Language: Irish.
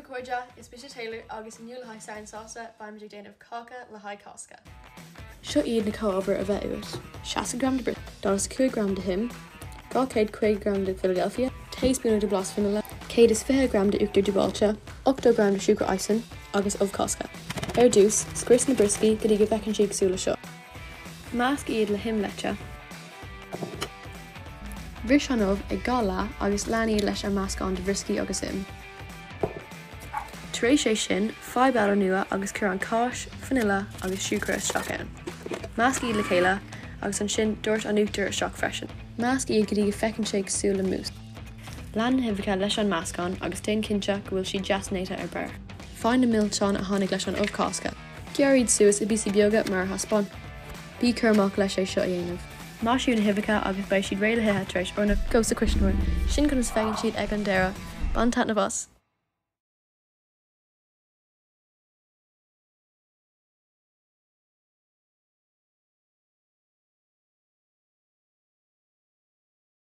a chairde, is mise Taylor agus inniu le haghaidh Samhain Sásta beimid ag déanamh cáca le haghaidh Cásca. Seo iad na comhábhair a bheidh uait, 60 gram de brioscaí, 45 gram de im, 250 gram de Philadelphia, tae spúnóg de blas fanaile, 120 gram de uachtar dúbáilte, 80 gram de siúcra icing agus ubh Cásca. Ar dtús, scrios na brioscaí go dtí go bhfeiceann siad cosúil le seo. Measc iad le him leite. Bris an ubh ag gach leath agus lean iad leis an meascán de bhrioscaí agus im. Tar éis é sin, faigh babhla nua agus cuir an cáis, fanaile agus siúcra isteach ann. Measc iad le chéile agus ansin doirt an uachtar isteach freisin. Measc iad go dtí go bhfeiceann sé cosúil le mousse. Lean na huibheacha leis an meascán agus déan cinnte go bhfuil siad deas néata ar barr. Faigh na milseáin a tháinig leis an ubh Cásca. Gearr iad suas i bpíosaí beaga mar a thaispeáin. Bí cúramach leis é seo a dhéanamh. Maisiú na huibheacha agus beidh siad réidh le hithe tar éis uair nó dhó sa chuisneoir. Sin conas a fheiceann siad ag an deireadh. Bain taitneamh as!